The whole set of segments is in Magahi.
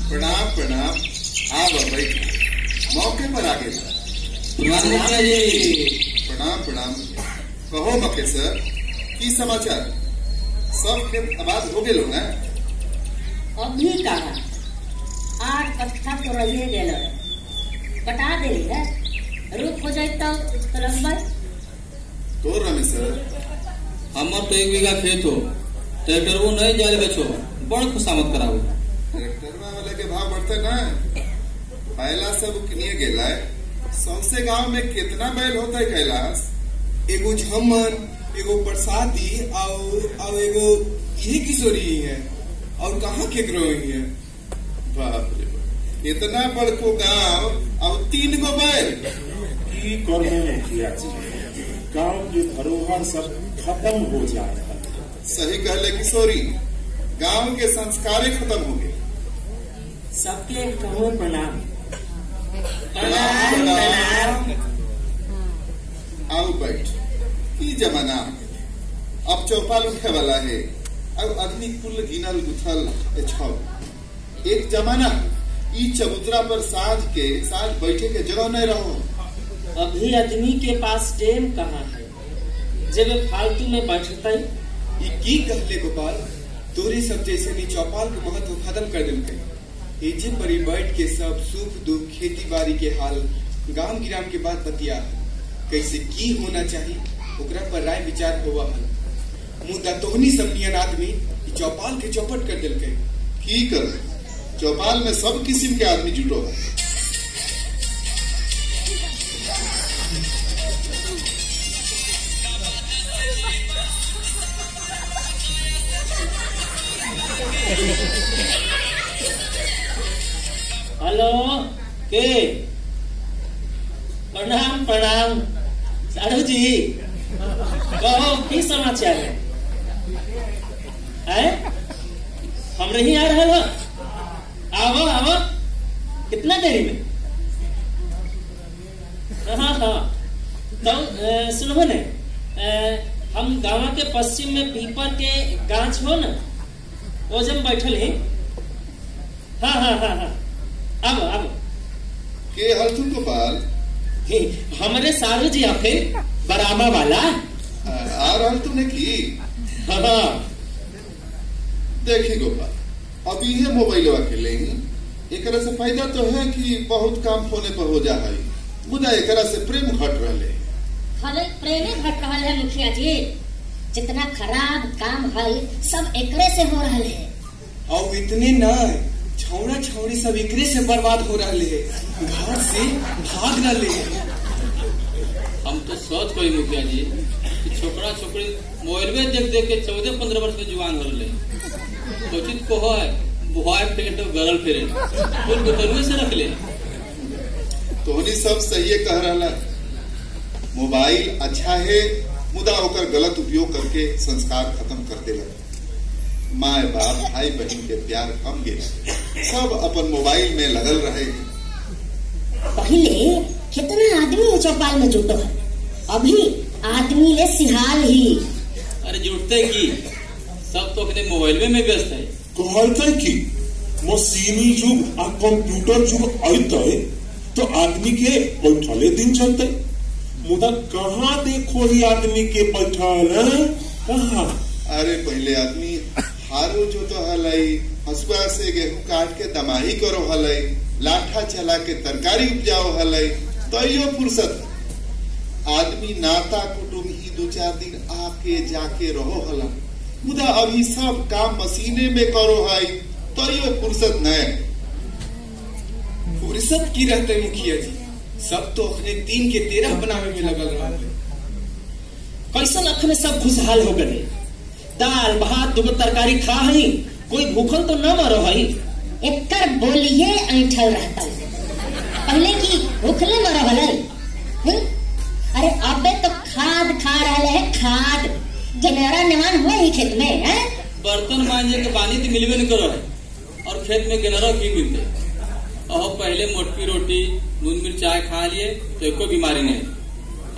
प्रणाम प्रणाम। आओ बैठ, मौके पर आ गए। प्रणाम प्रणाम। कहो मके सर, की समाचार? सब खेत आबाद हो गेलो ना? अभी कहा 8 कट्ठा तो रहिए गेल, कटा देली है, रूप हो जाए तो लंबा। तो रमेश सर, हमर तो 1 बीघा खेत हो, ट्रैक्टर वो नहीं जाए बेचो, बड़ खुशामद कराओ। ट्रैक्टरवा वाले के भाव बढ़ते ना, पहला सब किनिए गेला। सौसे गांव में कितना बैल होता है कैलाश? एगो झमन, एगो प्रसादी और एगो यही किशोरी है, और कहाँ के ग्रोही है। बाप रे बाप, इतना बड़को गांव और 3 गो बैल। की करबो मुखिया जी, गांव के धरोहर सब खत्म हो जाए। सही कहले किशोरी, गांव के संस्कार खत्म हो गए। सबके कहो प्रणाम। प्रणाम प्रणाम। आओ बैठ। की जमाना, अब चौपाल उठे वाला है, अब आदमी कुल गिनल गुथल छौ। एक जमाना ई चबूतरा पर साँझ के साँझ बैठे के जगह नहीं रहो। अभी आदमी के पास टेम कहाँ है, जब फालतू में बैठता। की कहले गोपाल, तोरे सब जैसे नी चौपाल के महत्व खत्म कर दिलके। एजे परी बैठ के सब सुख दुख खेती बाड़ी के हाल गांव गिराम के बात बतिया, कैसे की होना चाहिए ओकरा पर राय विचार होवा हल। मुद्दा तोहनी सब नियन आदमी चौपाल के चौपट कर दिलके। की कर, चौपाल में सब किस्म के आदमी जुटो है। हेलो के, प्रणाम प्रणाम साधु जी। कहो की समाचार है? है हम नहीं आ रहे हो? आवो आवो, कितना देरी में? हाँ हाँ, तो सुनो ने, हम गाँव के पश्चिम में पीपर के गाछ हो न, वो जब बैठल ही। हाँ हाँ हाँ हाँ, आबो आबो। के हल तुम गोपाल? हमरे सारू जी आखे बरामा वाला आ रहल तुमने की? हाँ। देखी गोपाल, अब ये मोबाइल के लेंगे, एकरा से फायदा तो है कि बहुत काम फोने पर हो जा है, मुदा एकरा से प्रेम घट रहे। खाली प्रेमे घट रहा है मुखिया जी, जितना खराब काम है सब एकरे से हो रहा है। और इतने न छौड़ा छौड़ी सब एकरे से बर्बाद हो रहा है, घर से भाग रहे है। हम तो सोच कोई मुखिया जी कि छोकरा छोकरी मोबाइल में देख देख के 14-15 वर्ष में जुआन हो रहे। सोचित को है बॉयफ्रेंड और गर्लफ्रेंड कुल गुतरुए से रख ले। तोहनी सब सही कह रहा, मोबाइल अच्छा है मुदा ओकर गलत उपयोग करके संस्कार खत्म कर देला। माए बाप भाई बहन के प्यार कम गए, सब अपन मोबाइल में लगल रहे। पहले कितना आदमी चौपाल में जुटो है, अभी आदमी ले सिहाल ही। अरे जुटते की, सब तो अपने मोबाइल में व्यस्त है। कहते की मशीनी युग आ कंप्यूटर युग अतै तो आदमी के बैठले दिन चलते, मुदा कहाँ देखो ही आदमी के बैठल कहाँ। अरे पहले आदमी हारो जोतो हलाई, हसुआ से गेहूं काट के दमाही करो हलाई, लाठा चला के तरकारी उपजाओ हलाई, तैयो फुर्सत। आदमी नाता कुटुम ही 2-4 दिन आके जाके रहो हला, मुदा अभी सब काम मशीने में करो है, तैयो फुर्सत नहीं। फुर्सत की रहते मुखिया जी, सब तो अपने 3 के 13 बनावे में लगल रहा। कैसन अखने सब खुशहाल हो गए, दाल भात दुगो तरकारी खा हई, कोई भूखल तो न मरो हई। एकर बोलिए ऐठल रहता, पहले की भूखले मरो हलै। अरे अबे तो खाद खा रहे है, खाद जनरा निवान हुए ही खेत में है। बर्तन मांजे के पानी तो मिलबे न करो है, और खेत में गेनरा की मिलते। और पहले मोटकी रोटी नून मिर्च चाय खा लिए तो कोई बीमारी नहीं,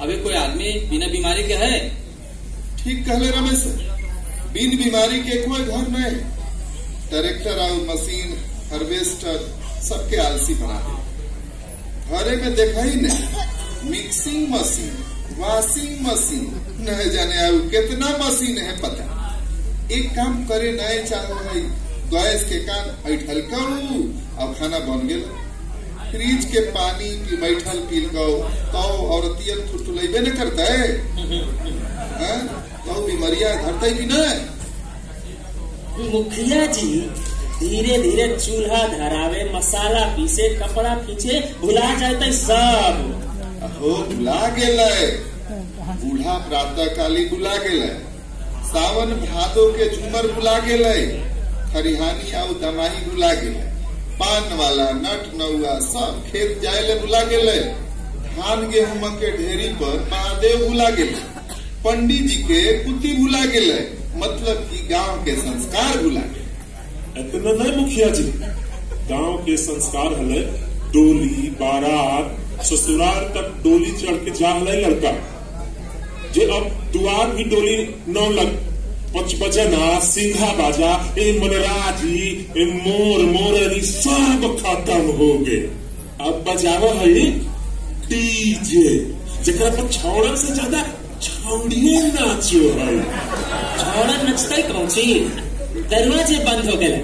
अभी कोई आदमी बिना बीमारी के है? ठीक कहले रमेश, बिन बीमारी के कोई घर नहीं। ट्रैक्टर और मशीन हार्वेस्टर सबके आलसी बना दे। घरे में देखा ही नहीं, मिक्सिंग मशीन, वॉशिंग मशीन, नहीं जाने आउ कितना मशीन है पता। एक काम करे नहीं चाहो है, गैस के कान ऐठल करू और खाना बन गेल। फ्रिज के पानी पी बैठल पील गो तो औरतियन थुरथुलैबे न करते हैं, तो बीमारियां धरते कि नहीं। मुखिया जी धीरे धीरे चूल्हा धरावे, मसाला पीसे, कपड़ा खींचे, भुला जाते सब। हो भुला गेलै, बूढ़ा प्रातः काली भुला गेलै, सावन भादो के झूमर भुला गेलै, खरिहानी और दमाही भुला गेलै, पान वाला नट नौआ सब खेत जाए ले भुला गेलै, धान गेहूं के ढेरी पर महादेव भुला गेलै, पंडित जी के कुत्ती भुला गेलै, मतलब कि गांव के संस्कार भुला गेलै। इतना नहीं मुखिया जी, गांव के संस्कार हले डोली बारात, ससुराल तक डोली चढ़ के जा हले लड़का, जे अब दुआर भी डोली न लग, पचबजना सिंघा बाजा ए मनराजी ए मोर मोरनी सब खत्म हो गए। अब बजावा है डीजे, जरा पर छौड़न से ज्यादा छौड़िए नाचो है। छौड़न नचते कौन सी, दरवाजे बंद हो गए।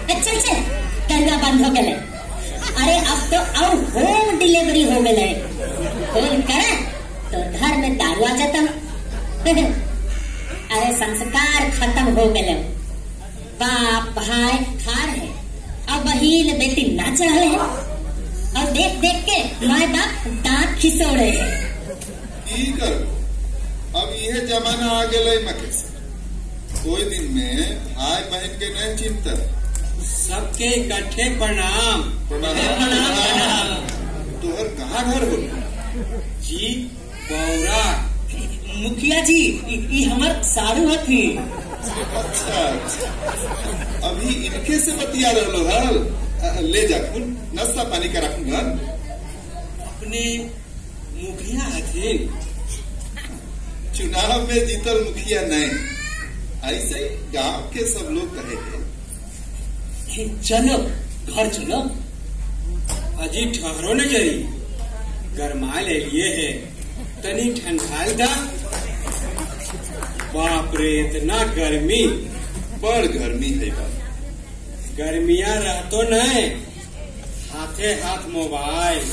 अच्छा अच्छा, दरवाजा बंद हो गए। अरे अब तो अब होम डिलीवरी हो गए, फोन करे तो घर में दारू आ जाता। अरे संस्कार खत्म हो गए, बाप भाई खार है और बहिन बेटी नाच रहे हैं और देख देख के माए बाप दांत खिसो रहे हैं। की कर, अब यह जमाना आ गया मकेश, कोई दिन में भाई बहन के नहीं चिंता। सबके इकट्ठे प्रणाम। प्रणाम प्रणाम। तोहर कहाँ घर हो? जी बौरा। मुखिया जी ये हमार साड़ू हथी। अच्छा अच्छा, अभी इनके से बतिया रहो हल, ले जा खुन नाश्ता पानी का रखूं घर। अपने मुखिया हथीन? चुनाव में जीतल मुखिया नहीं, ऐसे ही गांव के सब लोग कहे थे। चलो घर चलो। अजी ठहरो न जरी, गरमा ले लिए है, तनी ठंडाल दा। बाप रे इतना गर्मी, बड़ गर्मी है बाप। गर्मियां रहतो नहीं, हाथे हाथ मोबाइल,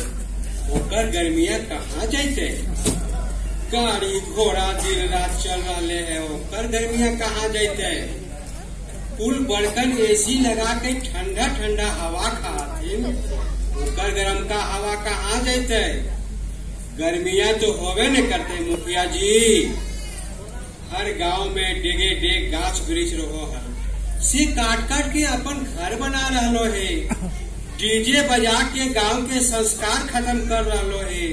ओकर गर्मियां कहाँ जाते। गाड़ी घोड़ा दिन रात चल रहे है, ओकर गर्मियां कहाँ जाते। पुल बड़कन एसी लगा के ठंडा ठंडा हवा खाथिन, ओकर गरम का हवा कहाँ जाते। गर्मियां तो होवे न करते मुखिया जी। हर गांव में डेगे डेग गाछ वृक्ष रहो है, से काट काट के अपन घर बना रहो है, डीजे बजा के गांव के संस्कार खत्म कर रहो है।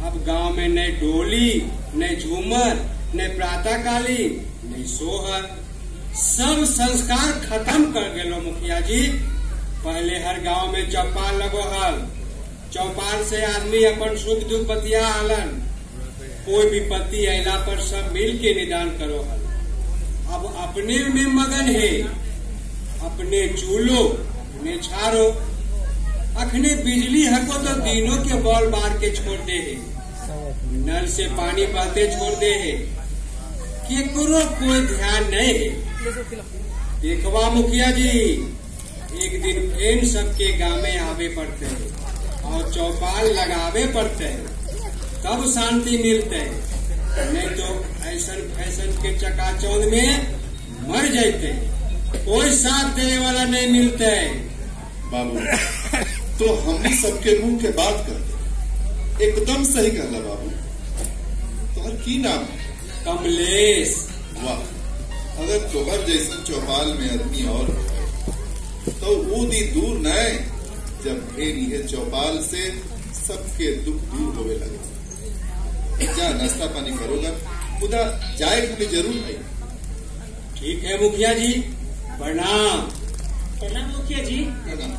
अब गांव में न डोली न झूमर न प्रातःकाली न सोहर, सब संस्कार खत्म कर गेलो मुखिया जी। पहले हर गांव में चौपाल लगो हल, चौपाल से आदमी अपन सुख दुख बतिया हलन, कोई विपत्ति अला पर सब मिल के निदान करो हल। अब अपने में मगन है, अपने चूलो अपने छारो। अखने बिजली हको तो दिनों के बॉल बार के छोड़ दे है, नल से पानी बहते छोड़ दे है, केकरो कोई ध्यान नहीं है। देखवा मुखिया जी, एक दिन फेन सबके गाँव में आवे पड़ते है और चौपाल लगावे पड़ते है, तब शांति मिलते है, नहीं तो ऐसन फैशन के चकाचौंध में मर जाते, कोई साथ देने वाला नहीं मिलते। बाबू तो हमने सबके मुंह के बात कर दे, एकदम सही कहला बाबू। तोहर की नाम है? कमलेश। वाह, अगर तोहर जैसन चौपाल में आदमी और तो वो दी दूर नहीं, जब ढेर यह चौपाल से सबके दुख दूर होवे लगे। जा नाश्ता पानी करोगा, उधर जाए के जरूर है। ठीक है मुखिया जी, प्रणाम। प्रणाम मुखिया जी। प्रणाम।